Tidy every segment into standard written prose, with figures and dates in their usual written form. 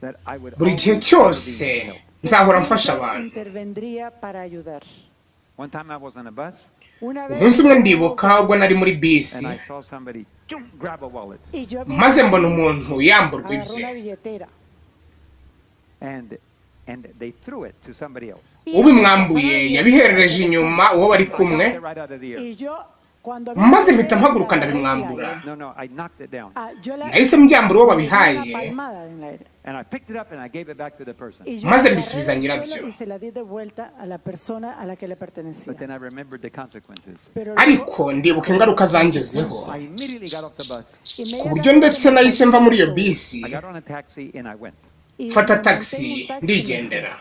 That I would Buri gihe always cyose intervene to help. nzahora mfasha abantu. Intervendría para ayudar. One time I was on a bus Una vez Umunsi umwe ndibuka ubwo nari muri bisi, and I saw somebody jump, grab a wallet. Y yo vi maze mbona umuntu yamburwa agarró ibye. una billetera. And they threw it to somebody else. Y Ubimwambuye yabiherereje inyuma uwo bari I knocked kumwe, it right out of the air. Y yo cuando vi maze la mpita billetera, mpaguruka la agarré en el ndabimwambura. aire. No, I knocked it down. Ah, yo la Nahise mbyambura uwo una babihaye, palmada en el aire. And I picked it up and I gave it back to the person. Y yo maze la agarré mbisubiza del nyirabyo. suelo y se la di de vuelta a la persona a la que le pertenecía. But then I remembered the consequences. Pero luego, Ariko ndibuka ingaruka zangezeho, I immediately got off the bus. ku buryo ndetse nahise mva muri iyo bisi, I got on a taxi and I went. y mfata me monté en un taxi taxi y me fui. ndigendera.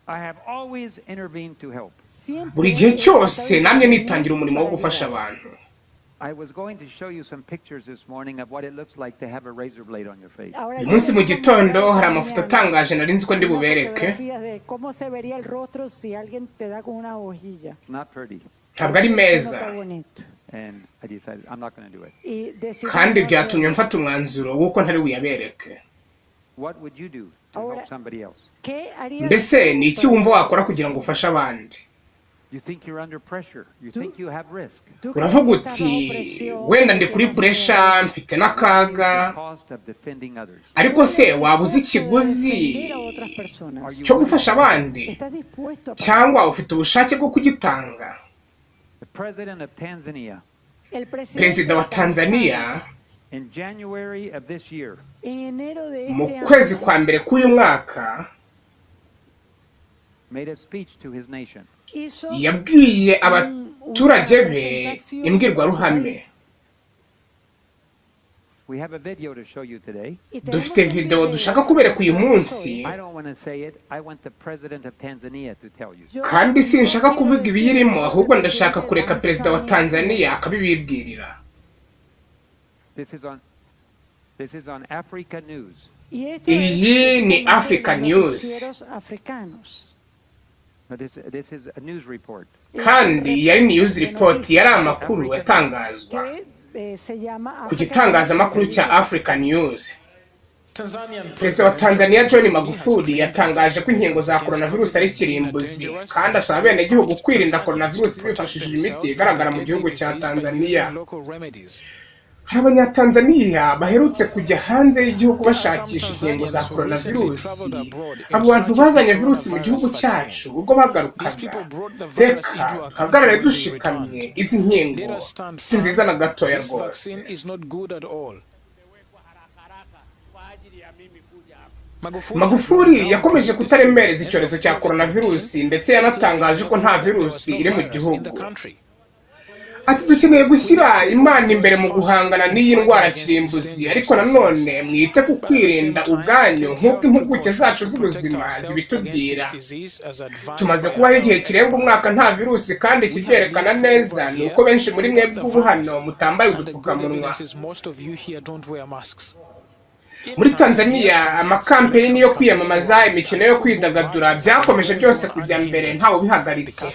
I have always intervened to help. Siempre Buri gihe he cyose tratado de namye intervenir nitangira umurimo wo para gufasha ayudar. abantu. I was going to show you some pictures this morning of what it looks like to have a razor blade on your face. Ahora Uyu yo munsi les mu voy a gitondo mostrar hari esta amafoto mañana atangaje nari nzi ko ndi unas bubereke. fotografías de cómo se vería el rostro si alguien te da con una hojilla. It's not pretty. Ntabwo ari Eso no meza, está bonito. And I decided I'm not going to do it. Y decidí kandi no byatumye hacerlo. mfata umwanzuro w'uko ntari buyabereke. What would you do to Ahora- help somebody else? ¿Qué harías Mbese tú ni iki para wumva ayudar? wakora kugira ngo ufashe abandi? You think you're under pressure. You think you have risk. ¿Tú crees Uravuga que estás uti bajo presión, wenda que ndi kuri tienes puresha, miedo? mfite n'akaga, The cost of defending others. ariko se waba uzi ¿Costo de ikiguzi defender a otras personas? Are you cyo gufasha abandi, ¿Estás dispuesto a pagar? cyangwa ufite ubushake bwo kugitanga? The president of Tanzania El presidente Perezida wa de Tanzania, Tanzania in January of this year en enero de mu este kwezi año kwa mbere k'uyu mwaka made a speech to his nation. hizo yabwiye una abaturage be presentación a su imbwirwaruhame. país. We have a video to show you today. Y tenemos Dufite un video video dushaka kubereka uyu munsi, I don't want to say it. I want the president of Tanzania to tell you. Yo kandi no sinshaka quiero kuvuga decir ibiyirimo, que el ahubwo ndashaka presidente de kureka perezida wa Tanzania Tanzania akabibibwirira. This is on Africa News. Y esto Iyi es ni precisamente Africa los News. noticieros africanos. No, this is a news report. Kandi yari news De report, noticias yari amakuru atangazwa que se llama ku Africa News, gitangazamakuru cya que dice Africa News. Perezida wa Tanzania John Magufuli yatangaje ko inkingo za coronavirus ari kirimbuzi, kandi asaba abenegihugu kwirinda coronavirus bifashishije imiti igaragara mu gihugu cya Tanzania. Hari abanyatanzaniya baherutse kujya hanze y'igihugu bashakisha inkingo za coronavirus. Abo bantu bazanye virusi mu gihugu cyacu ubwo bagarukaga. Reka duhagarare dushikamye, izi nkingo si nziza na gatoya This rwose. vaccine is not good at all. Magufuli yakomeje kutaremereza icyorezo cya coronavirus, ndetse yanatangaje ko nta virusi iri mu gihugu. Ati dukeneye gushyira Imana imbere mu guhangana n'iyi ndwara kirimbuzi, ariko nanone mwite ku kwirinda ubwanyu nk'uko impuguke zacu z'ubuzima zibitubwira. Tumaze kubaho igihe kirenga umwaka nta virusi, kandi ikibyerekana neza ni uko benshi muri mwebwe ubu hano mutambaye udupfukamunwa. Muri Tanzania amakampeyini yo kwiyamamaza, imikino yo kwidagadura byakomeje byose kujya mbere ntawe ubihagaritse.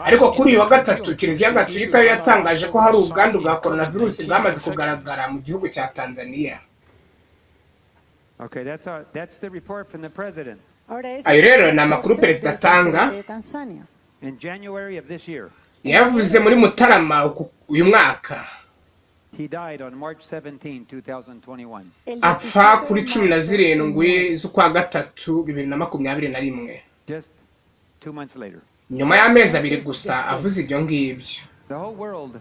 Ariko kuri uyu wa gatatu Kiliziya Gatolika yo yatangaje ko hari ubwandu bwa coronavirus bwamaze kugaragara mu gihugu cya Tanzania. Okay, that's the report from the president Ahora, ese Ayo es el rero ni amakuru reporte perezida del atanga. presidente de Tanzania. in January of this year. Yavuze muri Mutarama uyu mwaka. He died on March 17, 2021. El Apfa 17 kuri de cumi na marzo zirindwi z'ukwa gatatu 2021, Just 2 months later. nyuma y'amezi 2 gusa avuze ibyo ngibyo. The whole world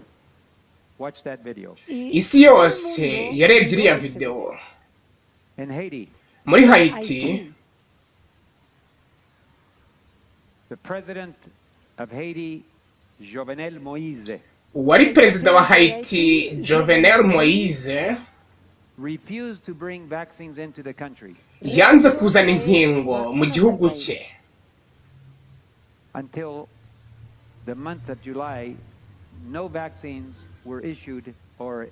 watched that video. y Isi todo el yose mundo yarebye iriya vio ese videwo. In Haiti, Muri Haiti, Haití, the president of Haiti, Jovenel Moise, uwari perezida wa Haiti Jovenel Moise refused to bring vaccines into the country yanze kuzana inkingo mu gihugu cye until the month of July. No vaccines were issued or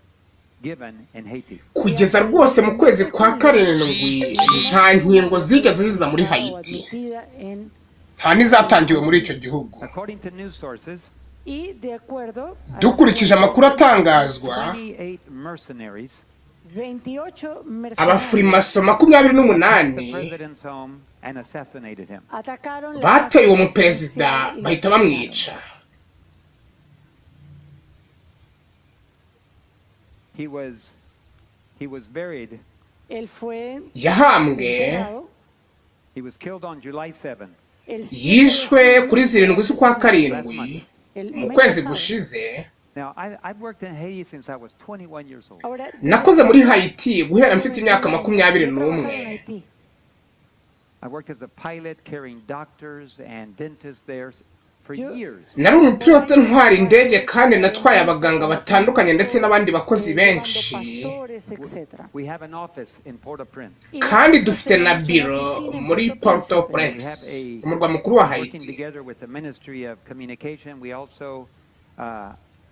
given in Haiti. Kugeza rwose mu kwezi kwa karindwi nta nkingo zigeze ziza muri o Haiti, admitida en nta n'izatangiwe muri icyo gihugu. According to news sources, y de acuerdo a las Dukurikije amakuru atangazwa, 28 mercenaries 28 mercenarios Abafurimaso 28 the president's home and assassinated him. atacaron la bateye casa uwo muperezida presidencial y lo bahita asesinaron. bamwica. He was buried. Él fue Yahambwe enterrado He was killed on July 7. el 7 de yishwe julio kuri 7 del z'ukwa 2019, karindwi el mu mes kwezi pasado. gushize. Now, I've worked in Haiti since I was 21 years old. Ahora, Nakoze muri Haiti guhera mfite imyaka makumyabiri He trabajado en n'umwe. Haití. I worked as a pilot carrying doctors and dentists there for years. Nari umupilote ntwara indege kandi natwaye abaganga batandukanye ndetse n'abandi bakozi Llevando benshi. pastores, etc. We have an office in Port-au-Prince. Y Kandi nosotros dufite na tenemos una biro oficina en muri Puerto Príncipe. Port-au-Prince, umurwa mukuru wa Working Haiti. together with the Ministry of Communication, we also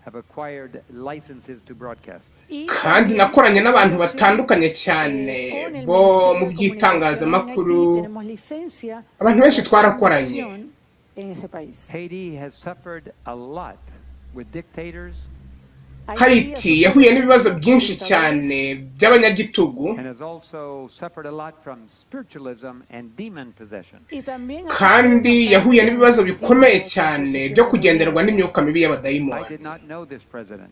have acquired licenses to broadcast. Y Kandi también nakoranye n'abantu relación, batandukanye cyane con el bo mu Ministerio de Comunicación en Haití. by'itangazamakuru. Tenemos licencia Abantu benshi para twarakoranye. transmisión en ese país. Haiti has suffered a lot with dictators Haití ha Haiti sufrido yahuye n'ibibazo con byinshi dictadores cyane by'abanyagitugu and has also suffered a lot from spiritualism and demon possession. y también ha sufrido kandi bastante yahuye con n'ibibazo bikomeye espiritismo, cyane posesión byo kugenderwa demoníaca. n'imyuka mibi I y'abadayimoni. did not know this president.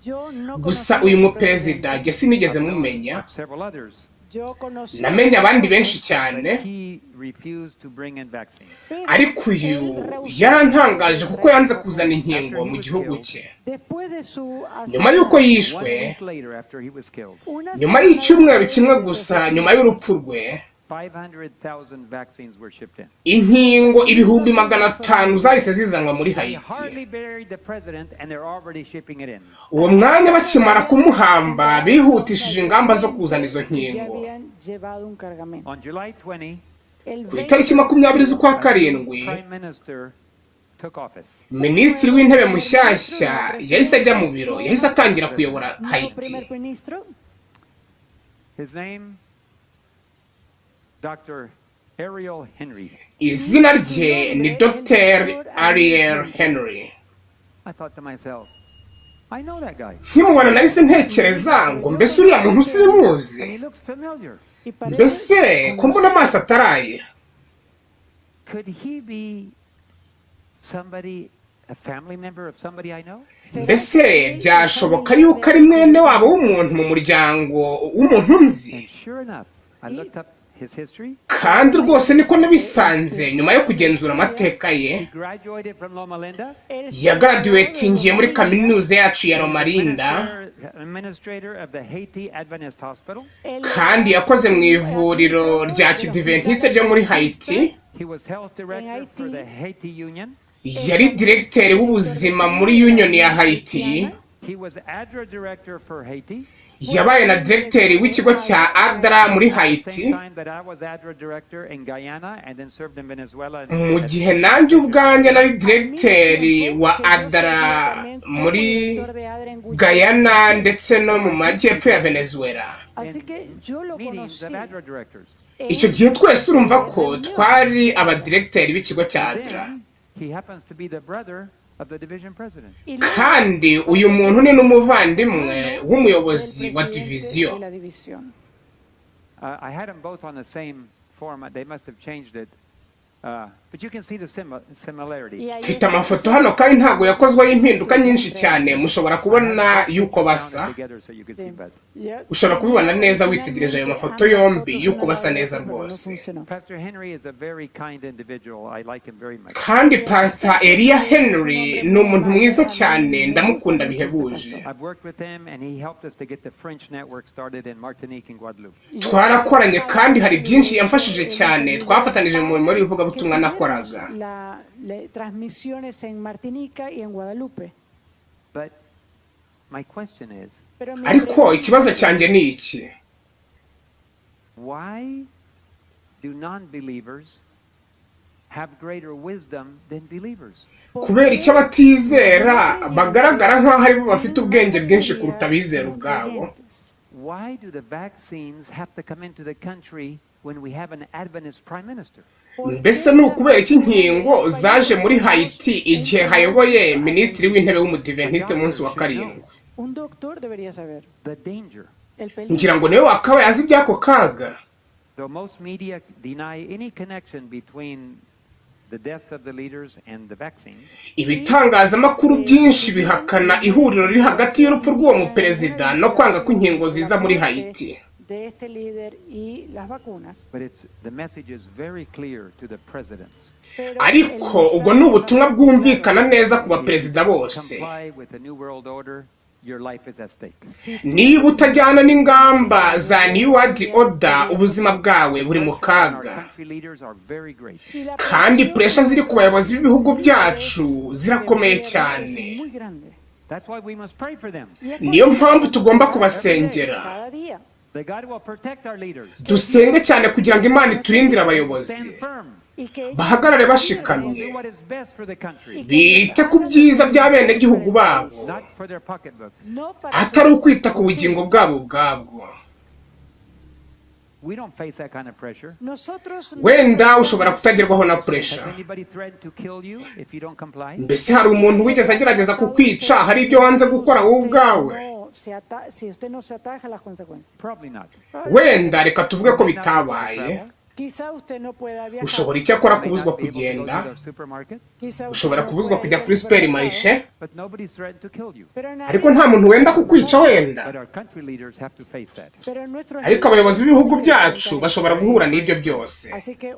Yo no Gusa conocí a uyu este muperezida presidente. jye sinigeze I've known mumenya. of several others, Yo conocí Namenye a abandi otros, benshi cyane, but he refused to bring in vaccines. pero ariko uyu él rehusó yarantangaje kuko traer yanze vacunas. kuzana inkingo mu gihugu cye. Después de su Nyuma y'uko asesinato, One yishwe, week later, after he was killed, una nyuma semana y'icyumweru después kimwe de su gusa nyuma asesinato, y'urupfu rwe, 500,000 vaccines were shipped in. inkingo 500,000 zahise zizanwa muri They Haiti. hardly buried the president, and they're already shipping it in. Uwo mwanya bakimara kumuhamba bihutishije ingamba zo kuzana izo ya nkingo. habían llevado un cargamento. On July 20, El Ku itariki 20 z'ukwa a new karindwi, prime minister took office. minisitiri w'intebe mushyashya yahise ajya mu biro, yahise atangira kuyobora nuevo Haiti. primer ministro His name, Dr. Ariel Henry. Izina rye ni Dr Ariel Henry. I thought to myself, I know that guy, Nkimubona nahise ntekereza ngo mbese uriya muntu simuzi? and he looks familiar. y parece Mbese ko mbona amaso ataraye? Could he be somebody, a family member of somebody I know? ¿Será Mbese que él es byashoboka familiar yuko de ari mwene alguien? wabo w'umuntu mu muryango w'umuntu nzi? And sure enough, I looked up his history. Kandi rwose niko nabisanze nyuma yo kugenzura amateka ye. He graduated from Loma Linda. Él se Yagraduwetingiye muri graduó de kaminuza yacu ya Romarinda, Administrator of the Haiti Adventist Hospital. Él kandi yakoze mu ivuriro rya kidiventiste ryo muri Haiti. He was health director for the Haiti Union. Yari diregiteri w'ubuzima muri Union ya Haiti. He was ADRA director for Haiti. Yabaye na diregiteri w'ikigo cya ADRA muri Same Haiti time that I was ADRA director in Guyana and then served in Venezuela. mu gihe nanjye ubwanjye nari diregiteri wa ADRA muri Guyana ndetse no mu majyepfo ya Venezuela. Así que yo lo Meetings conocí. of ADRA directors. Icyo gihe twese urumva ko twari abadiregiteri b'ikigo cya ADRA. Then he happens to be the brother of the division president. Y luego Kandi uyu muntu ni n'umuvandimwe w'umuyobozi del wa presidente diviziyo. de la división. I had them both on the same form. They must have changed it. But you can see the similarity. Y ahí Mfite está. amafoto hano kandi ntabwo yakozweho impinduka nyinshi cyane, mushobora kubona yuko basa. Together so you can see Sí. better. Ya- Ushobora kubibona neza witegereje ayo mafoto yombi Ambas yuko fotos basa una al neza lado del otro, pero no rwose. funcionó. Pastor Henry is a very kind individual. I like him very much. Kandi Pastor Elia Henry ni umuntu mwiza cyane, ndamukunda bihebuje. I've worked with him and he helped us to get the French network started in Martinique and Guadeloupe. Twarakoranye kandi hari byinshi yamfashije cyane, twafatanije mu murimo w'ivugabutumwa nakoraga. La, la- transmisiones en Martinica y en Guadalupe. But my question is, Pero mi Ariko pregunta ikibazo es, cyanjye ni iki: why do non-believers have greater wisdom than believers? ¿por Kubera qué icyo abatizera los bagaragara nk'aho aribo bafite tienen ubwenge más bwinshi sabiduría kuruta abizera que los ubwabo? creyentes? Why do the vaccines have to come into the country when we have an Adventist prime minister? ¿Por Mbese qué ni la ukubera iki inkingo vacuna zaje muri Haiti igihe hayoboye minisitiri w'intebe A w'umudiventiste doctor umunsi wa should karindwi? know Un doctor debería saber the danger El peligro. Ngira ngo niwe wakabaye azi iby'ako kaga. Though most media deny any connection between the deaths of the leaders and the vaccines, Ibitangazamakuru byinshi bihakana ihuriro riri hagati y'urupfu rw'uwo muperezida no kwanga kw'inkingo ziza muri Hayiti. De este líder y las vacunas. but the message is very clear to the presidents. Pero Ariko el ubwo ni ubutumwa mensaje bwumvikana neza ku If you baperezida don't bose. comply with the New World Order, your life is at stake. Niba utajyana n'ingamba za New World Order, ubuzima bwawe buri mu Pressure on our kaga. country leaders are very great. Y la Kandi presión puresha ziri ku bayobozi b'ibihugu byacu del zirakomeye gobierno cyane. es muy grande. That's why we must pray for them. Y es por Niyo eso mpamvu que tugomba tenemos que kubasengera. cada día. That God will protect our leaders. Dusenge cyane kugira ngo Imana iturindire abayobozi, Stand firm. Y que ellos bahagarare Will bashikamye, do what is best for the country, bite ku byiza by'abenegihugu babo, not for their pocketbook. no para atari ukwita ku bugingo bwabo ubwabwo. We don't face that kind of pressure. Nosotros no Wenda ushobora kutagerwaho na puresha. Has anybody threatened to kill you if you don't comply? Mbese hari umuntu wigeze agerageza kukwica hari ibyo wanze gukora wowe ubwawe? No se si usted no se ataja las consecuencias. Probably not. Wenda reka tuvuge ko bitabaye. Quizá usted no pueda viajar. Ushobora icyakora May kubuzwa not be able to go kugenda, to the supermarket, Quizá usted ushobora no kubuzwa pueda kujya ir al kuri supermercado. superimarishe, but nobody's threatened to kill you. Pero nadie- ariko nta muntu wenda kukwica wenda. But our country leaders have to face that. Pero nuestros Ariko abayobozi b'ibihugu byacu bashobora guhura n'ibyo byose.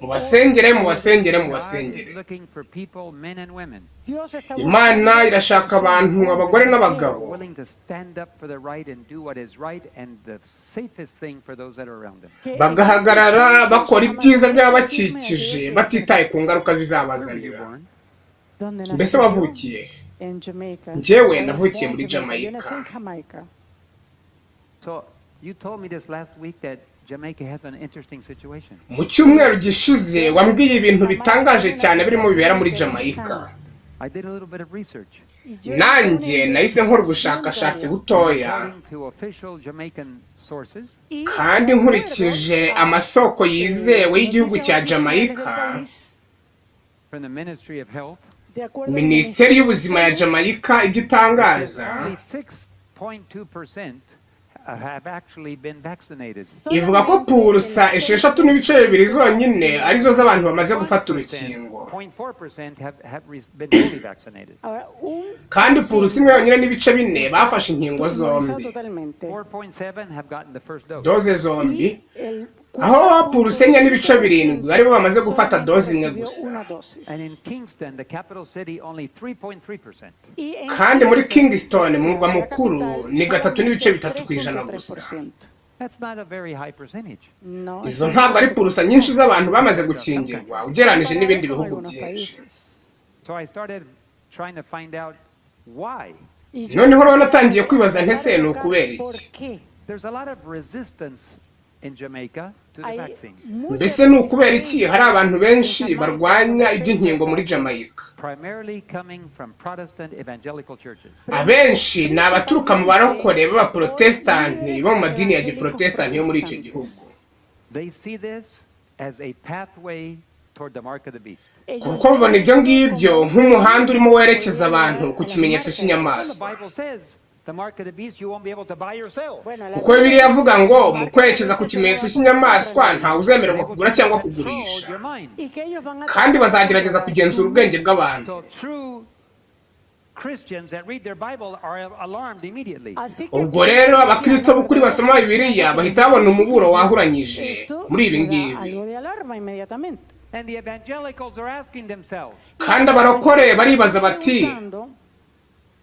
Mubasengere, mubasengere, God is mubasengere. looking for people, men and women, Dios está Imana buscando irashaka abantu, abagore n'abagabo, willing to stand up for the right and do what is right and the safest thing for those that are around them. que bagahagarara bakora ibyiza están by'ababakikije batitaye ku ngaruka Where were you bizabazanira. born? ¿Dónde Mbese nació? wavukiye? En Jamaica. Njyewe I was navukiye born muri in Jamaica. Yo nací Jamaica. en Jamaica. So you told me this last week that Jamaica has an interesting situation. Mu cyumweru gishize wambwiye ibintu bitangaje cyane birimo bibera muri Jamaica. I did a little bit of research. Y yo hice Nanjye una nahise nkora investigación ubushakashatsi previa. butoya, According to official Jamaican sources, Y kandi de acuerdo nkurikije a, amasoko yizewe y'igihugu noticias cya oficiales del Jamaica, país, from the Ministry of Health, de acuerdo al Minisiteri Ministerio de y'Ubuzima ya Salud, Jamaica ibyo it says itangaza only 6.2% have actually been vaccinated. ivuga ko solamente purusa el 6.2 zonyine 6.2% arizo z'abantu bamaze gufata urukingo, 0.4% have been fully vaccinated. Ahora, un kandi purusa 1.4 bafashe inkingo inmunizado zombi, totalmente. 4.7 have gotten the first dose. doze zombi, Y el aho purusa 4.7 aribo bamaze gufata 4.5% doze imwe recibió gusa. una dosis. And in Kingston, the capital city, only 3.3%. Y en Kandi muri Kingston, Kingston mu murwa la mukuru capital, ni 3.3 solamente ku ijana gusa. 3.3%. That's not a very high percentage. No, Izo es ntabwo ari purusa nyinshi z'abantu bamaze gukingirwa ugereranyije comparado n'ibindi con bihugu algunos byinshi. países. So I started trying to find out why. Y yo Noneho rero empecé a natangiye kwibaza nti ese ni buscar ukubera por iki? qué. There's a lot of resistance in Jamaica to the Hay vaccine, mucha Mbese ni ukubera iki hari abantu resistencia benshi en Jamaica barwanya con respecto iby'inkingo a muri esta Jamaica? primarily coming from Protestant evangelical churches. Abenshi ni abaturuka mu barokore b'abaporotesitanti bo mu madini ya giporotesitanti yo muri icyo gihugu. They see this as a pathway toward the mark of the beast. Ellos Kuko babona ibyo ngibyo nk'umuhanda urimo werekeza abantu ku kimenyetso Well, the cy'inyamaswa. Bible says the mark of the beast you won't be able to buy or sell. Bueno, la Kuko Biblia Bibiliya dice ivuga que ngo la mu marca kwerekeza del ku beast kimenyetso no va a poder cy'inyamaswa comprar ntawe uzemererwa They will kugura try to cyangwa control kugurisha, your mind. y que ellos van a kandi tratar de bazagerageza controlar kugenzura tu ubwenge mente. bw'abantu. So true Christians that read their Bible are alarmed immediately. Así que Ubwo aquellos rero abakristo cristianos b'ukuri basoma verdaderos Bibiliya cristianos que bahita babona leen su umuburo Biblia, wahuranyije esto muri ibi le da ngibi. algo de alarma inmediatamente. And the evangelicals are asking themselves, Y Kandi los abarokore evangélicos baribaza están bati, preguntando,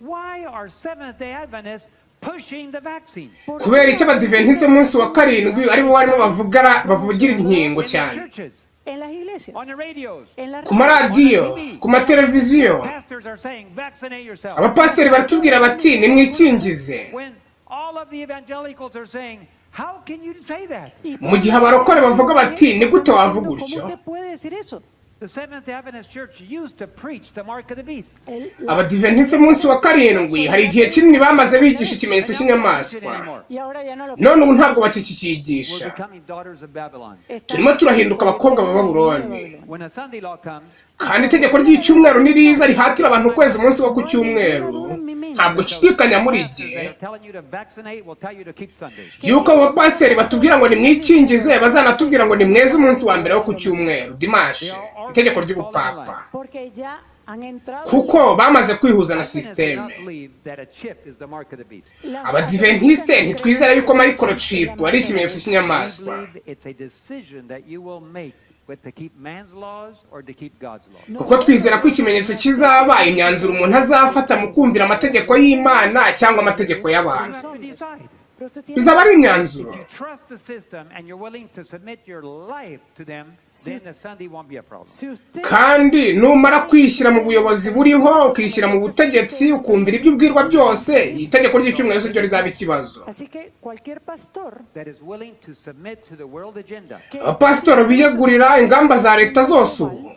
why are Seventh-day Adventists pushing the vaccine? ¿por Kubera qué iki abadiventiste los b'umunsi wa karindwi aribo barimo bavugira inkingo In the cyane churches, en las iglesias, on the radios, en las ku maradiyo, ku mateleviziyo? pastors are saying, vaccinate yourself. Abapasiteri baratubwira bati nimwikingize, When all of the evangelicals are saying, how can you say that? Y mu gihe todos los abarokore bavuga bati evangélicos ni gute están wavuga diciendo, ¿cómo utyo? usted puede decir eso? The Seventh-day Adventist Church used to preach the mark of the beast. El- la- Abadiventiste b'umunsi wa karindwi hari igihe kinini bamaze bigisha ikimenyetso And now they don't preach it cy'inyamaswa, anymore. y ahora ya no lo none ubu ntabwo We're bakikikigisha. becoming daughters of Babylon. Estamos Turimo turahinduka abakobwa ba convirtiendo en Babuloni. Babilonia. When a Sunday law comes, Kandi itegeko ry'icyumweru niriza rihatira abantu kweza umunsi wo ku cyumweru, ntabwo nshidikanya muri Pastors jye that are telling you to vaccinate will tell you to keep Sunday. yuko abo bapasiteri batubwira ngo nimwikingize bazanatubwira ngo nimweze umunsi wa mbere wo ku cyumweru, dimanche, itegeko ry'ubupapa, Porque ya han entrado kuko bamaze kwihuza na Adventists do sisiteme. not believe that a chip is the mark of the beast. Las Abadiventisite ntitwizera yuko microchip adventistas ari ikimenyetso We cy'inyamaswa, believe it's a decision that you will make with to keep man's laws or to keep God's laws. kuko twizera ko ikimenyetso kizaba imyanzuro umuntu azafata mu kumvira amategeko y'Imana cyangwa amategeko You y'abantu. have to decide. Pero usted tiene Bizaba ari imyanzuro. If you trust the system and you're willing to submit your life to them, then the Sunday won't be a problem. Si usted Kandi numara kwishyira mu buyobozi buriho, ukishyira mu butegetsi, ukumvira ibyo ubwirwa byose, itegeko ry'icyumweru si ryo rizaba ikibazo. Así que cualquier pastor That is willing to submit to the world agenda que Abapasitori biyegurira ingamba za leta zose ubu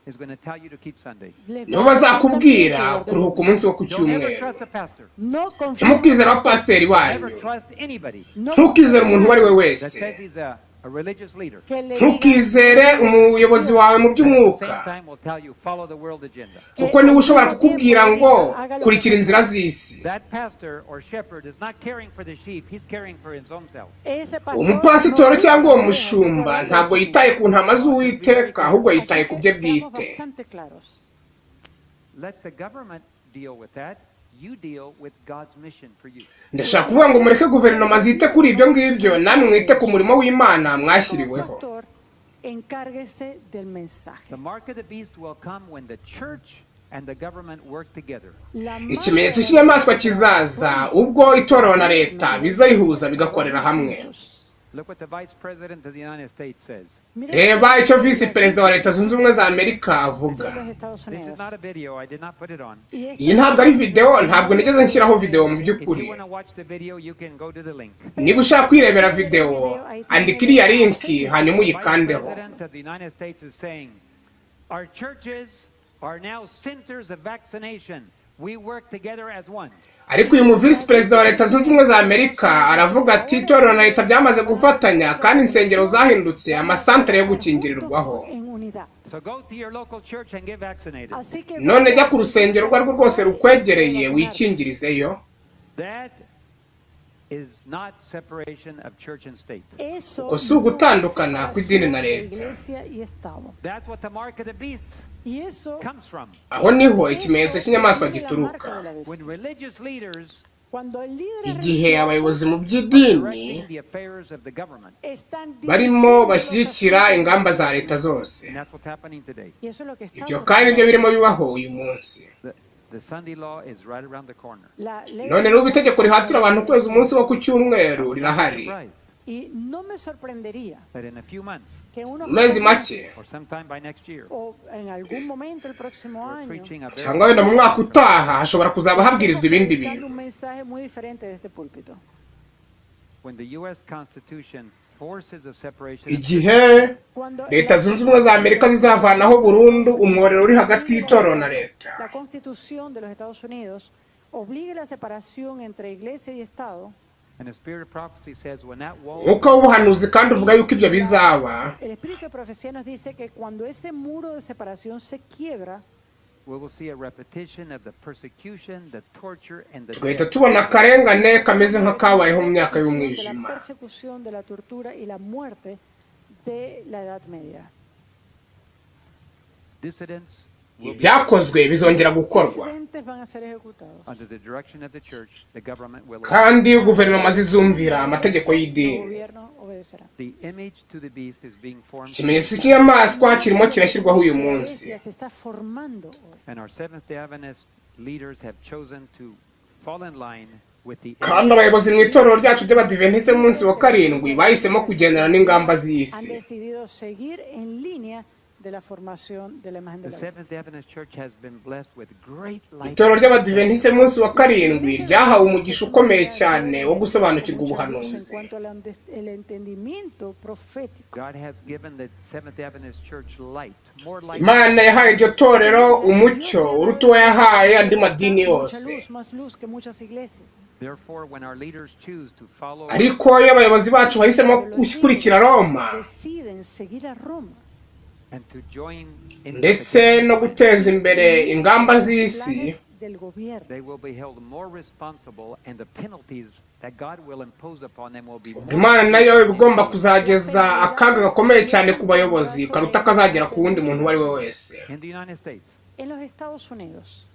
is going to tell you to keep Sunday. le nibo va a decir también bazakubwira que guarde kuruhuka umunsi wo ku Don't ever cyumweru. trust a pastor. No confíe Ntimukizere abapasiteri banyu, Never trust anybody no ntukizere umuntu uwo ari we that wese, says he's a religious leader. que le diga ntukizere umuyobozi wawe mu That at the same by'umwuka, time will tell you follow the world agenda. que kuko niwe al ushobora mismo tiempo kukubwira le ngo diga, haga lo que kurikira inzira z'isi. That pastor or shepherd is not caring for the sheep, he's caring for his own self. Ese pastor Umupasitori no cyangwa uwo cuida de las ovejas, mushumba está ntabwo cuidando de sí yitaye ku ntama z'Uwiteka, ahubwo mismo. yitaye Así ku que bye seamos bwite. bastante claros. Let the government deal with that. You deal with God's mission for you. Ndashaka kuvuga ngo mureke guverinoma zite kuri ibyo ngibyo, namwe mwite ku murimo w'Imana Como mwashyiriweho. pastor, encárguese del mensaje. The mark of the beast will come when the church and the government work together. La marca Ikimenyetso de la cy'inyamaswa bestia kizaza ubwo itorero na leta bizayihuza bigakorera hamwe. Look what the vice president of the United States says. Mira Reba icyo visi perezida wa Leta Zunze Ubumwe za Amerika avuga. de los Estados This is Unidos. not a video. I did not put it on. Y esto Iyi ntabwo ari videwo, ntabwo nigeze nshyiraho videwo mu If by'ukuri. you want to watch the video, you can go to the link. Niba ushaka kwirebera videwo, andika iriya linki hanyuma The vice uyikandeho. president of the United States is saying, our churches are now centers of vaccination. We work together as one. Ariko uyu mu visi perezida wa Leta Zunze Ubumwe za Amerika aravuga ati itorero na leta byamaze gufatanya kandi insengero zahindutse amasantere yo gukingirirwaho. en unidad. So go to your local church and get vaccinated. Así que None jya ku rusengero urwo ari rwo rwose rukwegereye wikingirizeyo. That is not separation of church and state. Eso Uko si ugutandukana no es kw'idini na separación de leta. iglesia y Estado. That's what the mark of the beast Y eso comes from. Aho niho eso ikimenyetso cy'inyamaswa viene la marca gituruka. de la bestia. When religious leaders Cuando líderes Igihe abayobozi mu are by'idini directing the affairs of the government, están barimo dirigiendo los bashyigikira asuntos. ingamba za leta zose, and that's what's happening today. Y eso es lo que está ibyo kandi nibyo birimo bibaho uyu munsi. The Sunday law is right around the corner. La ley None rero ubu itegeko rihatira abantu kweza umunsi wo ku cyumweru rirahari. Surprised Y no me sorprendería that in a few months que unos Mu mezi pocos make meses or sometime by next year, o en algún momento el próximo we're año preaching a very cyangwa wenda mu mwaka utaha hashobora kuzaba habwirizwa ibindi predicando bintu. un mensaje muy diferente de este púlpito. when the U.S. Constitution forces a separation of Igihe Cuando Leta la- Zunze Ubumwe za Amerika zizavanaho burundu umworero uri hagati y'itorero na leta, La Constitución de los Estados Unidos obliga la separación entre iglesia y Estado. and the spirit of prophecy says when that wall umwuka w'ubuhanuzi kandi uvuga yuko ibyo bizaba, El espíritu de profecía nos dice que cuando ese muro de separación se quiebra, we will see a repetition of the persecution, the torture, and the tugahita death. tubona akarengane kameze nk'akabayeho mu myaka repetición de la y'umwijima. persecución, de la tortura y la muerte de la Edad Media. Dissidents will be Ibyakozwe bizongera gukorwa, Disidentes van a ser ejecutados. under the direction of the church. The government will kandi guverinoma zizumvira amategeko El y'idini. gobierno obedecerá. The image to the beast is being formed, Ikimenyetso cy'inyamaswa kirimo kirashyirwaho uyu La munsi, bestia se está formando hoy. and our Seventh-day Adventist leaders have chosen to fall in line with the kandi abayobozi mu itorero ryacu ry'Abadiventisite b'umunsi wa karindwi bahisemo kugendana n'ingamba Han z'isi. decidido seguir en línea de la formación de la imagen de The la bestia. Seventh-day Adventist Church has been blessed with great light. Itorero ry'Abadiventisite b'umunsi wa karindwi ryahawe umugisha ukomeye cyane wo gusobanukirwa Mucha luz En ubuhanuzi. cuanto al el entendimiento profético. God has given the Seventh-day Adventist Church light, more light. Imana yahaye iryo torero umucyo uruta uwo yahaye andi madini Mucha yose. luz, más luz que muchas iglesias. Therefore, when our leaders choose to follow Ariko iyo abayobozi bacu bahisemo Cuando los gukurikira líderes Roma, deciden seguir a Roma, And to join in Ndetse no guteza imbere ingamba z'isi, Planes del gobierno. they will be held more responsible, and the penalties that God will impose upon them will be ubwo more Imana nayo iba igomba kuzageza akaga gakomeye cyane ku bayobozi karuta kazagera ku wundi muntu uwo ari we wese. In the United States, En los Estados Unidos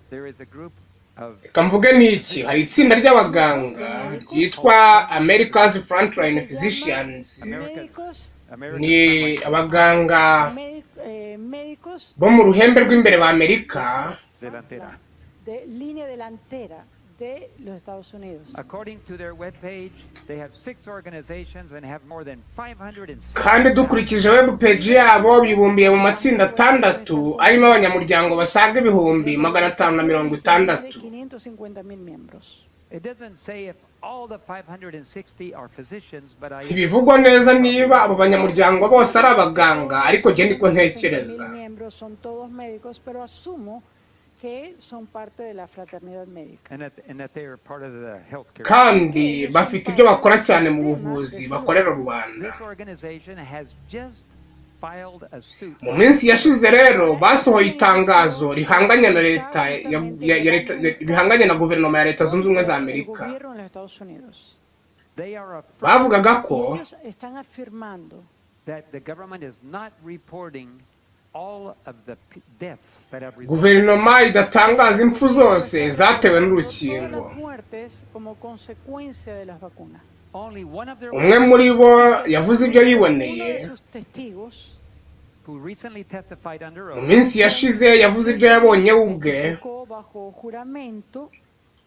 there is a group of Reka mvuge n'iki, hari itsinda ry'abaganga ryitwa America's Frontline Physicians. Médicos, American Ni abaganga médicos bo mu ruhembe rw'imbere ba Amerika. Delantera. De línea delantera de los Estados Unidos. According to their webpage, they have six organizations and have more than 560 Kandi dukurikije web page yabo, bibumbiye mu matsinda atandatu arimo abanyamuryango basaga 560,000. 550.000 miembros. It doesn't say if all the 560 are physicians, but I Ntibivugwa neza niba abo banyamuryango bose ari abaganga, ariko jye niko ntekereza. 560.000 miembros son todos médicos, pero asumo que son parte de la fraternidad médica. and that they are part of the healthcare. Kandi bafite ibyo bakora cyane mu buvuzi bakorera rubanda. This organization has just filed a suit Mu minsi yashize rero basohoye itangazo rihanganye na leta ya leta, rihanganye na guverinoma ya Leta Zunze Ubumwe za El Amerika. gobierno de los Estados Unidos. They are affirming Bavugaga ko Ellos están afirmando that the government is not reporting all of the deaths that have resulted. guverinoma idatangaza impfu zose zatewe todas n'urukingo. las muertes como consecuencia de las vacunas. Only one of their Umwe muri bo yavuze ibyo Uno yiboneye. de sus testigos who recently testified under Mu oath minsi yashize yavuze ibyo yabonye we ubwe, testificó bajo juramento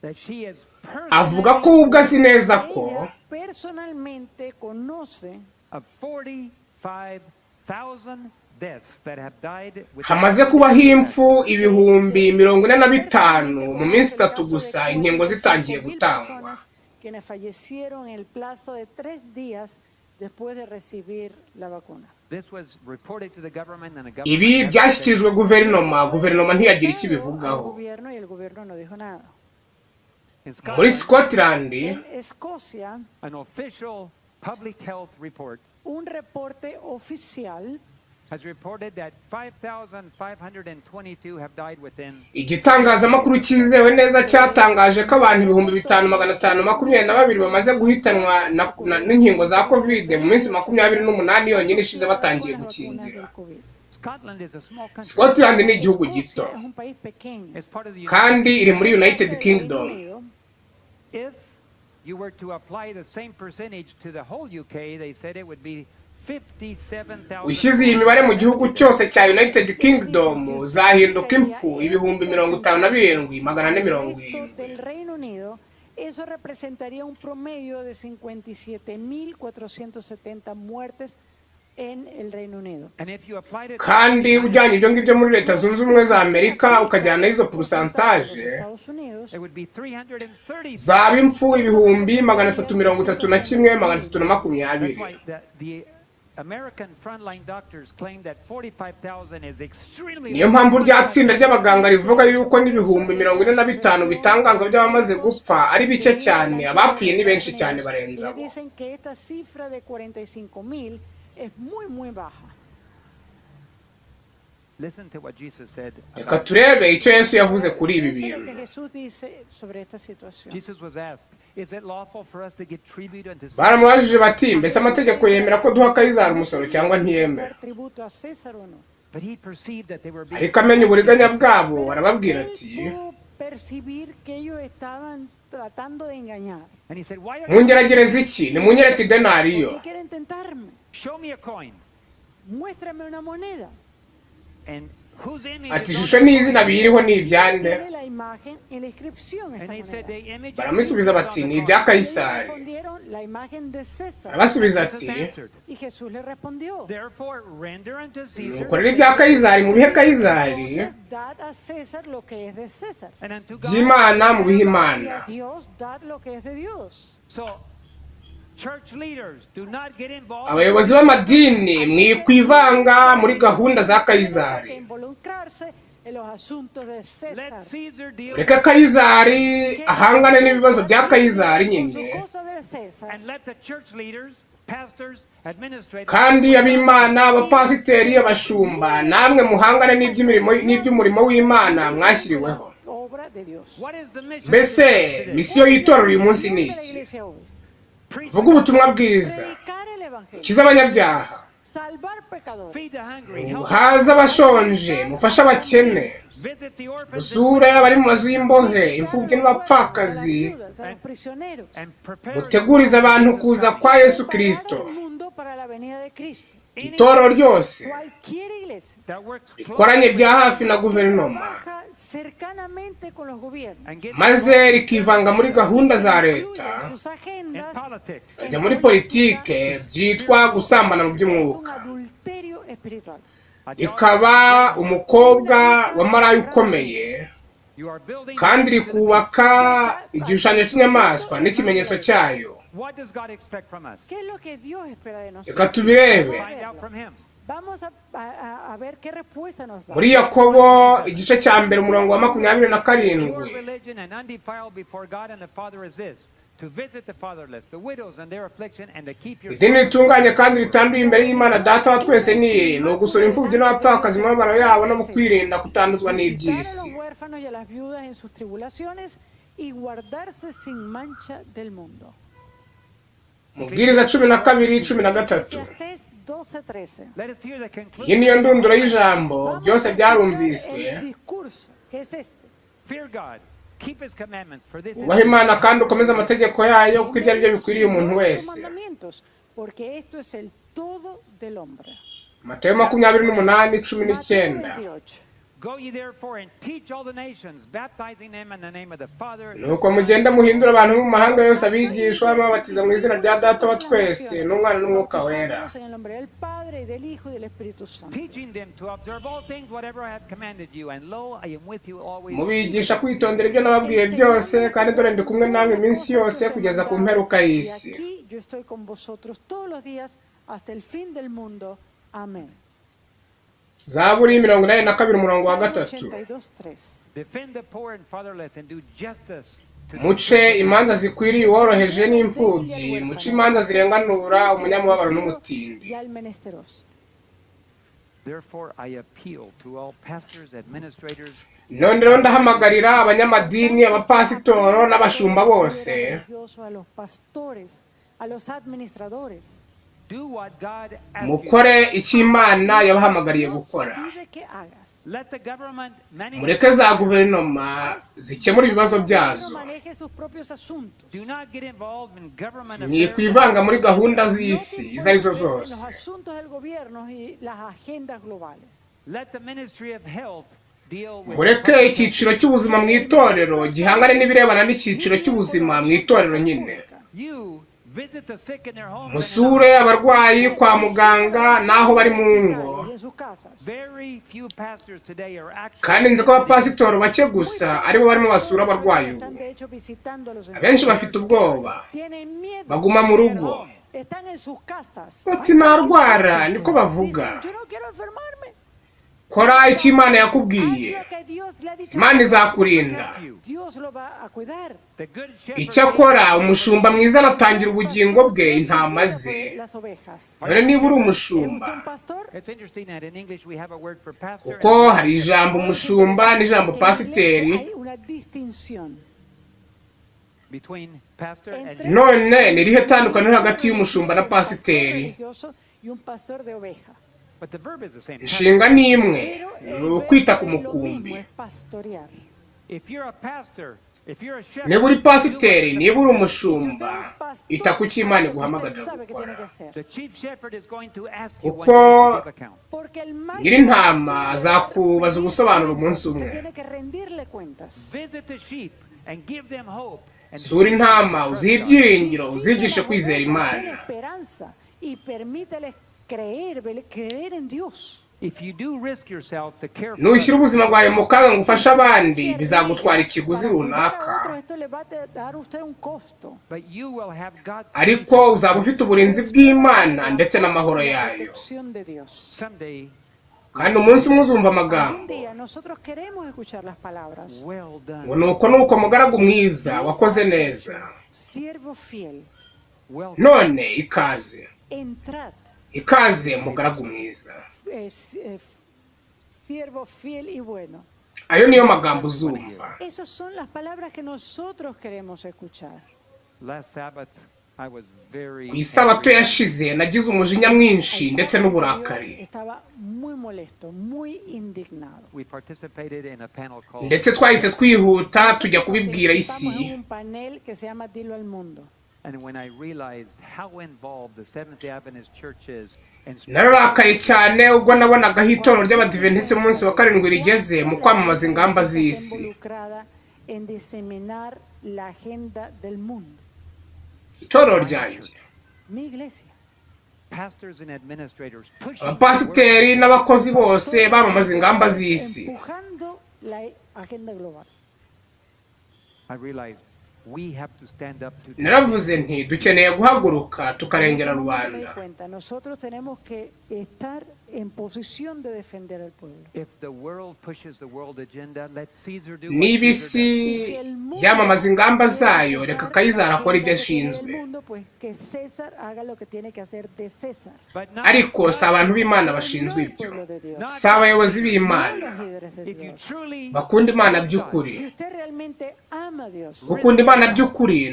that she is avuga ko we ubwe azi neza ko ella personalmente conoce of 45,000 deaths that have died with hamaze kubaho impfu 45,000 mu minsi 3 gusa inkingo zitangiye gutangwa. personas quienes fallecieron en el plazo de 3 días después de recibir la vacuna. This was reported to the government and the government Ibi never said byashyikirijwe guverinoma, guverinoma ntiyagira icyo Pero al ibivugaho. gobierno y el gobierno no dijo nada. In Muri Scotland, Scotland, En Escocia, an official public health report un reporte oficial has reported that 5,522 have died within igitangazamakuru cyizewe neza cyatangaje ko abantu 5,522 bamaze guhitanwa n'inkingo za Covid mu minsi 28 yonyine ishize batangiye gukingira. Scotland is a small country. Scotland ni igihugu Escocia gito es un país pequeño. It's part of the United kandi iri muri United Parte del Reino Kingdom. Unido. If you were to apply the same percentage to the whole UK, they said it would be 57,000. Ushyize iyi mibare mu gihugu cyose cya United Kingdom, zahinduka impfu 57,470. Resto del Reino Unido, eso representaría un promedio de 57.470 muertes en el Reino Unido. And if you applied it Kandi ujyanye ibyo ngibyo muri Leta Zunze Ubumwe za Amerika ukajyana izo Los porosantaje, Estados Unidos, it would be 330. zaba impfu 331,320. That's why the American frontline doctors claim that 45,000 is extremely Niyo mpamvu rya tsinda ry'abaganga rivuga yuko n'45,000 bitangazwa by'abamaze gupfa ari bike cyane, abapfuye ni benshi cyane barenze Ellos abo. dicen que esta cifra de 45.000 es muy, muy baja. Listen to what Jesus said. Reka turebe icyo Yesu yavuze kuri ibi Fíjense lo bintu. que Jesús dice sobre esta situación. Jesus was asked, "Is it lawful for us to give tribute unto Caesar?" Baramubajije bati mbese amategeko yemera ko duha Kayizari umusoro cyangwa ntiyemera? ¿Dar tributo a César o no? But he perceived that they were being Ariko amenya uburiganya bwabo arababwira Él ati pudo percibir que ellos estaban tratando de engañar. And he said, "Why are you Mungeragereza iki? Nimunyereke ¿Por idenariyo. qué quieren tentarme? Show me a coin." Muéstrame una moneda. And whose image Ati is on ishusho the n'izina biyiriho ni ibyande? Tiene la imagen y la inscripción esta And they said moneda. the image of Baramusubiza Caesar is bati on ni the ibya coin. Ellos Kayisari. respondieron la imagen de César. Arabasubiza Jesus ati answered, Y Jesús le respondió. "Therefore render unto Caesar mukorere ibya Kayizari mu bihe Kayizari, Entonces dad a César lo que es de César. and unto God." by'Imana mu bihe Y Imana. a Dios dad lo que es de Dios. So church leaders do not get involved. Abayobozi b'amadini mwikwivanga muri gahunda za Que Kayizari. involucrarse en los asuntos de Let César. Caesar deal Reka Kayizari ahangane n'ibibazo bya Kayizari Con su nyine, cosa de César. and let the church leaders Kandi ab'Imana, abapasiteri, abashumba, namwe muhangane n'iby'umurimo w'Imana mwashyiriweho. Mbese misiyo y'itorero uyu munsi ni iki? Vuga ubutumwa bwiza, ukize abanyabyaha, muhaze abashonje, mufashe abakene, musure abari mu mazu y'imbohe, imfubyi n'abapfakazi, mutegurize abantu kuza kwa Yesu Kristo. Itorero ryose rikoranye bya hafi na guverinoma, maze rikivanga muri gahunda za leta, rikajya muri politike, byitwa gusambana mu by'umwuka, rikaba umukobwa wa maraya ukomeye, kandi rikubaka igishushanyo cy'inyamaswa n'ikimenyetso cyayo. Reka tubirebe muri Yakobo igice cya 1 umurongo wa 27. Idini ritunganye kandi ritanduye imbere y'Imana Data wa twese ni iri: ni ugusura imfubyi n'abapfakazi mu mibabaro yabo no mu kwirinda kutanduzwa n'iby'isi. Mubwiriza 12:13. Iyi niyo ndunduro y'ijambo, byose byarumviswe. Ubahe Imana kandi ukomeze amategeko yayo, kuko ibyo ari byo bikwiriye umuntu wese. Matayo 28:19. Nuko mugende muhindure abantu bo mu mahanga yose abigishwa, mubabatiza mu izina rya Data wa twese n'Umwana n'Umwuka Wera, mubigisha kwitondera ibyo nababwiye byose, kandi dore ndi kumwe namwe iminsi yose kugeza ku mperuka y'isi. Zaburi 82 umurongo wa 3. Muce imanza zikwiriye uworoheje n'imfubyi, muce imanza zirenganura umunyamubabaro n'umutindi. None rero ndahamagarira abanyamadini, abapasitoro n'abashumba bose mukore icyo Imana yabahamagariye gukora. Mureke za guverinoma zikemura ibibazo byazo, mwikwivanga muri gahunda z'isi izo ari zo zose. Mureke icyiciro cy'ubuzima mu itorero gihangane n'ibirebana n'icyiciro cy'ubuzima mu itorero nyine. Musure abarwayi kwa muganga n'aho bari mu ngo. Kandi nzi ko abapasitoro bake gusa aribo barimo basura abarwayi ubu. Abenshi bafite ubwoba, baguma mu rugo, bati narwara, niko bavuga. Kora icyo Imana yakubwiye, Imana izakurinda. Icyakora umushumba mwiza anatangira ubugingo bwe intama ze. None niba uri umushumba, kuko hari ijambo umushumba n'ijambo pasiteri, none ni irihe tandukaniro hagati y'umushumba na pasiteri? Inshinga ni imwe, ni ukwita ku mukumbi. Niba uri pasiteri, niba uri umushumba, ita ku cyo Imana iguhamagarira gukora, kuko nyir'intama azakubaza ubusobanuro umunsi umwe. Sura intama, uzihe ibyiringiro, uzigishe kwizera Imana. Nushyira ubuzima bwawe mu kaga ngo ufashe abandi, bizagutwara ikiguzi runaka, ariko uzaba ufite uburinzi bw'Imana ndetse n'amahoro yayo. Kandi umunsi umwe uzumva amagambo ngo nuko nuko mugaragu mwiza, wakoze neza, none ikaze. Entrad, Ikaze mugaragu mwiza. Siervo fiel y bueno. Ayo niyo magambo uzumva. Esas son las palabras que nosotros queremos escuchar. Last Sabbath, I was very Ku isabato angry. yashize nagize umujinya mwinshi El ndetse sábado n'uburakari. anterior estaba muy molesto, muy indignado. We participated in a panel called Ndetse twahise twihuta tujya kubibwira isi. Participamos en un panel que se llama Dilo al Mundo. And when I realized how involved the Seventh-day Adventist Church is in Nararakaye cyane ubwo nabonaga aho itorero ry'Abadiventisiti b'umunsi wa karindwi rigeze mu kwamamaza ingamba Está z'isi. involucrada en diseminar la agenda del mundo. Itorero ryanjye, Mi iglesia. pastors and administrators pushing abapasiteri n'abakozi bose bamamaza ingamba z'isi. Empujando la agenda global. I realized we have to stand up to Naravuze nti dukeneye guhaguruka En tukarengera ese momento me di rubanda. cuenta, nosotros tenemos que estar en posición de defender al pueblo. If the world pushes the world agenda, let Caesar do what Niba Caesar isi does. Y si el mundo yamamaza ingamba quiere zayo, reka empujar Kayizari la akore ibyo agenda que tiene el ashinzwe. mundo, pues que César haga lo que tiene que hacer de César. But not Ariko si abantu b'Imana Pero bashinzwe no el ibyo, pueblo de Dios, si abayobozi no b'Imana los líderes de If you Dios. truly bakunda Imana by'ukuri. Si usted realmente ama a Dios, Gukunda Imana by'ukuri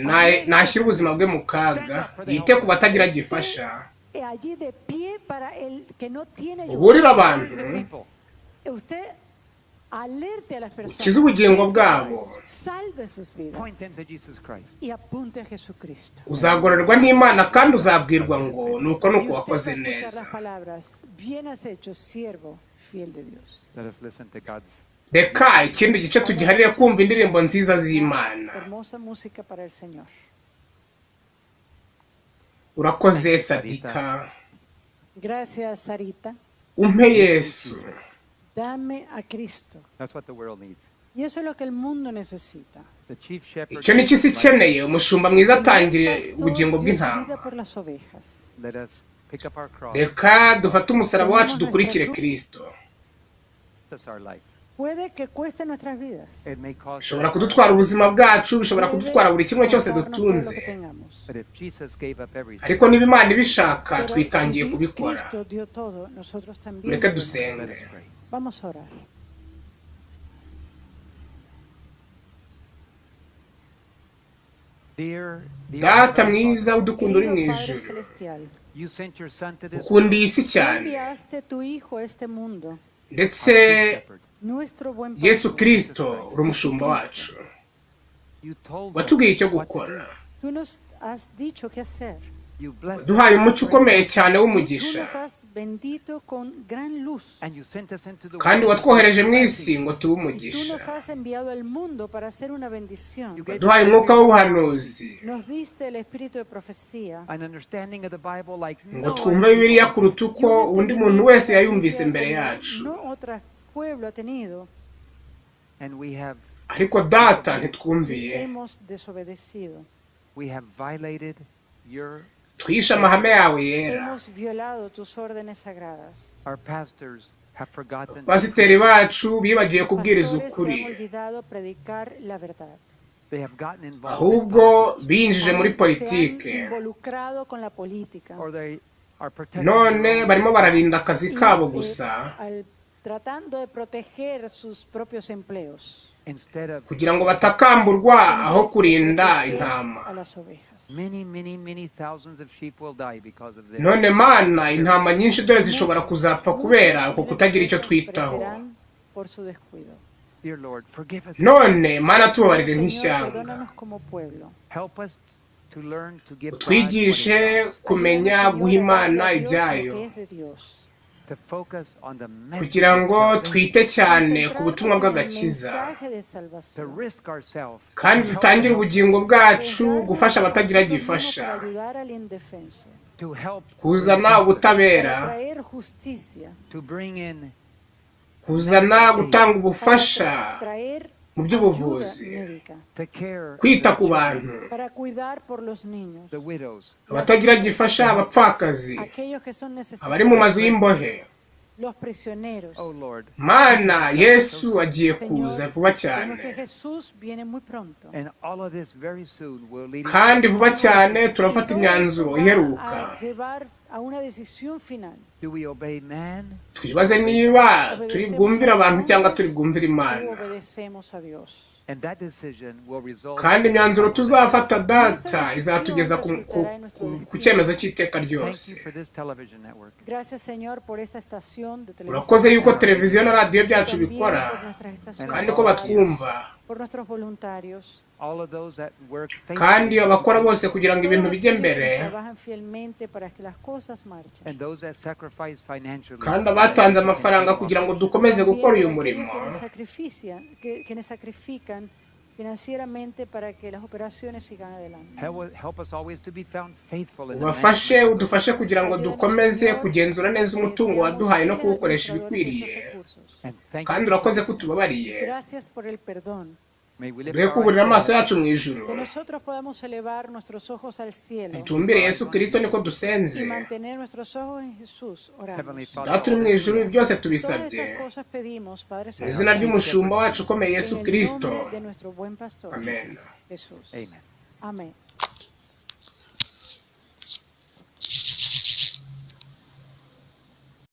ntashyira ubuzima bwe mu kaga, yite ku batagira gifasha, allí de pie para el que no tiene ayuda. uburire abantu, the people, Usted alerte a las personas. ukize ubugingo bwabo, Salve sus vidas point them to Jesus Christ. y apunte a Jesucristo. uzagororwa n'Imana kandi uzabwirwa ngo nuko Y nuko usted va a wakoze escuchar neza. las palabras, bien has hecho, siervo fiel de Dios. Let us listen to God's Reka ikindi gice tugiharire kumva indirimbo nziza z'Imana. Hermosa música para el Señor. Urakoze Sadita, Gracias, Sarita. umpe Yesu. Jesus. Dame a Cristo. That's what the world needs. Y eso es lo que el mundo necesita. The chief shepherd. Icyo ni cyo isi ikeneye, umushumba mwiza El buen atangira pastor ubugingo dio su bw'intama. vida por las ovejas. Let us pick up our cross. Reka dufate umusaraba wacu dukurikire Kristo. That's our life. Puede que cueste nuestras vidas. It may cost Bishobora us, kudutwara ubuzima bwacu, bishobora Puede kudutwara buri kimwe cyose costarnos todo lo dutunze. que tengamos. but if Jesus gave up everything, Ariko niba Imana ibishaka, Pero si twitangiye kubikora. Cristo dio todo, nosotros también Mureke debemos. dusenge. let us pray. Vamos a orar. Dear, dear Data Heavenly mwiza udukunda uri mu Querido Padre ijuru, Celestial, Father, you sent your son to this ukunda iyi si tú cyane, enviaste tu Hijo a este mundo, ndetse our chief shepherd. nuestro buen Yesu pastor. Kristo uri umushumba wacu, You told us watubwiye icyo what to gukora, do. Tú nos has dicho qué hacer. You blessed waduhaye us umucyo with ukomeye cyane Tú w'umugisha, nos has bendito con gran luz. And you sent us into the kandi world watwohereje mu isi ngo tube Y tú umugisha, nos has enviado al mundo para hacer una bendición. You gave waduhaye us umwuka w'ubuhanuzi Nos diste el espíritu de profecía. an understanding of the Bible like ngo no twumve other Bibiliya people. kuruta Y uko un undi muntu entendimiento wese de la yayumvise Biblia mbere como yacu. No otro pueblo ha tenido. And we have Ariko Data Y ntitwumviye, hemos desobedecido. we have violated your twishe amahame yawe yera. Hemos violado tus órdenes sagradas. our pastors have forgotten Pasiteri bacu bibagiwe kubwiriza Pastores se han ukuri, olvidado predicar la verdad. they have gotten involved in ahubwo politics, binjije muri Se han politike, involucrado con la política. or they are protecting none their own barimo bararinda akazi Y, kabo gusa tratando de proteger sus propios empleos. instead of kugira ngo batakamburwa En aho vez de kurinda proteger intama. a las ovejas. many, many, many thousands of sheep will die because of this. None Mana, intama nyinshi dore zishobora kuzapfa kubera uko Muchos kutagira icyo miles de twitaho. perecerán por su descuido. Dear Lord, forgive us. None Mana, tubabarire Señor, nk'ishyanga, perdónanos como pueblo. Help us to learn to give God what is utwigishe ours, kumenya Ayúdanos, guha Señor, a Imana darle a Dios lo ibyayo, que es de Dios. to focus on the message kugira of ngo salvation, twite cyane ku Concentrarnos butumwa en el bw'agakiza, mensaje de to salvación. risk ourselves kandi to help dutangire the ubugingo bwacu Arriesgarnos gufasha a abatagira nosotros mismos gifasha, para ayudar al indefenso, to help kuzana bring justice, ubutabera, para traer justicia, to bring in kuzana gutanga ubufasha para traer mu ayuda by'ubuvuzi, médica, to care kwita for ku the children, bantu, para cuidar por los niños, the widows, abatagira gifasha, abapfakazi, aquellos que son abari mu mazu necesitados, y'imbohe, Los prisioneros. Oh Lord, Mana, Yesu agiye kuza Señor, vuba vemos cyane, que Jesús viene muy pronto. and all of this very soon will lead us kandi vuba cyane turafata Y todo imyanzuro esto va iheruka. a llevar a una decisión final. Do we obey man? Twibaze niba turi bwumvire abantu cyangwa turi bwumvire O Imana, obedecemos a Dios. And that decision will result kandi imyanzuro tuzafata Y esa Data decisión izatugeza resultará en nuestro ku destino. cyemezo cy'iteka Thank ryose. you for this television network. Gracias, Señor, por esta estación de Urakoze televisión. yuko televiziyo na radiyo byacu También bikora por nuestras estaciones kandi ko de radio, batwumva, por nuestros voluntarios, All of those that work kandi faithfully abakora bose kugira ngo todos ibintu bijye aquellos que mbere, trabajan fielmente para que las cosas marchen. and those that sacrifice financially. kandi abatanze amafaranga kugira ngo dukomeze También gukora uyu por aquellos murimo, quienes sacrifican financieramente para que las operaciones sigan adelante. Help us always to be found faithful in the ubafashe, management of udufashe kugira ngo Ayúdanos, dukomeze Señor, kugenzura neza que umutungo seamos waduhaye no fieles kuwukoresha administradores de esos ibikwiriye, recursos. and thank kandi you. urakoze ko utubabariye. Gracias por el perdón. May we lift Duhe our kuburira eyes amaso to yacu mu ijuru, Que nosotros podamos elevar nuestros ojos al cielo tumbire Yesu Kristo niko dusenze. y mantener nuestros ojos en Jesús. Heavenly Oramos. Father, Data uri mu ijuru, ibi byose Todas tubisabye estas cosas pedimos, Padre mu izina Celestial, ry'umushumba wacu ukomeye Yesu en el Kristo. nombre de nuestro buen pastor, Amen. Jesús. Amen. Amén.